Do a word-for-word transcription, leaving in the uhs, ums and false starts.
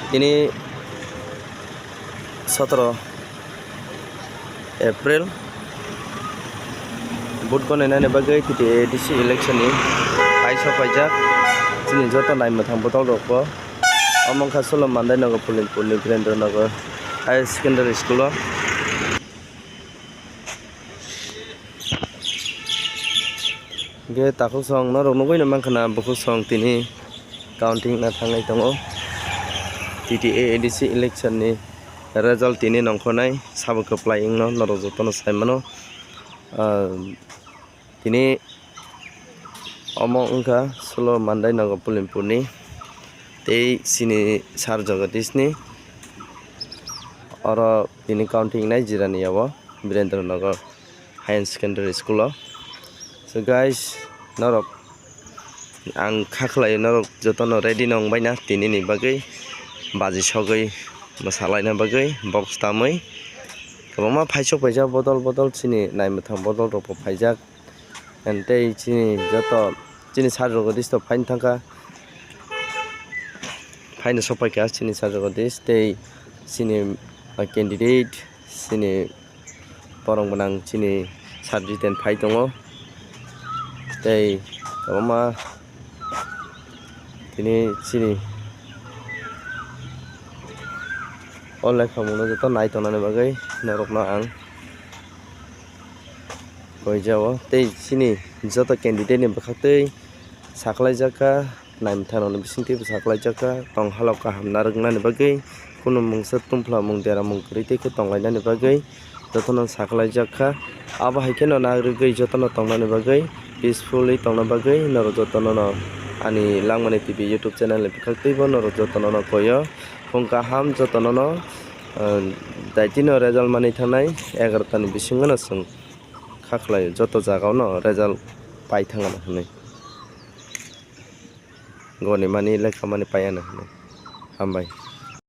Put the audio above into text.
Tini sotoro April, vote gwnanani bagwi T T A A D C election ni hai sok paijak. Chini joto naimwthang bodol rokbo omo wngkha Solo Mandai Nagar, Pulinpur ni Birendra Nagar Higher Secondary School o. Hingke takhuk song norok nugui no mankha na, bukhuk song tini counting na thangwi tongo. T T A A D C election ni result tini nongkhornai sabo kwplai wngno norok jotono sai mano. Ah, tini omo wngkha Solo Mandai Nagar Pulinpur ni tei chini Sir Jagadish ni, oro tini counting nai jira ni abo Birendra Nagar Higher Secondary School o. So guys, norok ang kha khlai norok jotono ready no wngbai na tini ni bagwi, baji sogwi mwsalaina bagwi box tamwi kwbangma phaisok paijak bodol bodol chini naimwthang bodol rok bo phaijak. And tei chini joto chini Sir Jagadish to phaino thangkha, phaino sokpaikha chini Sir Jagadish tei chini, ah, candidate chini borok gwnang chini Sir Jiten phai tongo. Tei kwbangma tini chini o lekha mungno joto nai tongnani bagwi norokno ang koi jao. Tei chini joto candidate ni bwkhaktwi sakhwlaijakha. Naimwthang rokni bisingtwi bwsa khlaijak kha, tong halok kaham narwknani bagwi, kunu mungsa tungphla mung dera mung kwrwi tei khe tonglainani bagwi jotono sa khlaijak kha. Abo hai kheno narwgwi jotono tongnani bagwi, peacefully tongna bagwi norok jotono no ani Langmani T V YouTube channel ni bwkhaktwibo norok jotono no koyo phung kaham jotono no, ah, daitino result manwi thangnai egarota ni bisingo no chwng kha khlaio, joto jagao no result pai thangano hwnwi. Goni mani lekha mani paiya no hinwi. Hambai.